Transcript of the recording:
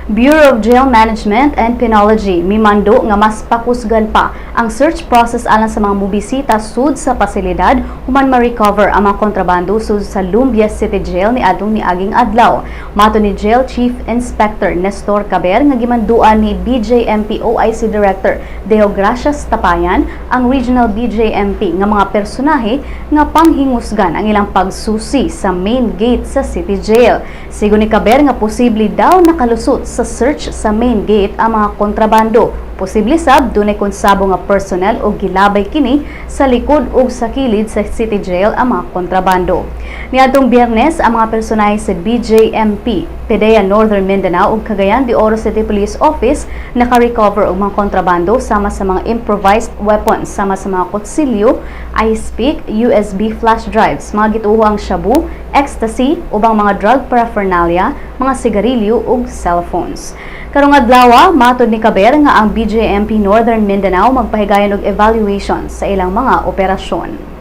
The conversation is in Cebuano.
Bureau of Jail Management and Penology mimando nga mas pakusgan pa ang search process alang sa mga mobisita sud sa pasilidad human ma-recover ang mga kontrabando sud sa Lumbia City Jail ni adtong niaging adlaw. Matod ni Jail Chief Inspector Nestor Caber nga gimanduan ni BJMP OIC Director Deo Gracias Tapayan ang Regional BJMP nga mga personahe nga panghingusgan ang ilang pagsusi sa main gate sa City Jail. Sigon ni Caber nga posible daw nakalusot sa search sa main gate ang mga kontrabando. Posible sab dunay konsabo nga personnel o gilabay kini sa likod ug sa kilid sa City Jail ang mga kontrabando. Niadtong Biyernes, ang mga personahe sa BJMP, PDEA Northern Mindanao ug Cagayan de Oro City Police Office naka-recover og mga kontrabando sama sa mga improvised weapons sama sa mga kutsilyo, ice pick, USB flash drives, mga gituohang shabu, ecstasy, ubang mga drug paraphernalia, mga sigarilyo ug cellphones. Karong adlaw, matod ni Caber nga ang BJMP Northern Mindanao magpahigayon og evaluation sa ilang mga operasyon.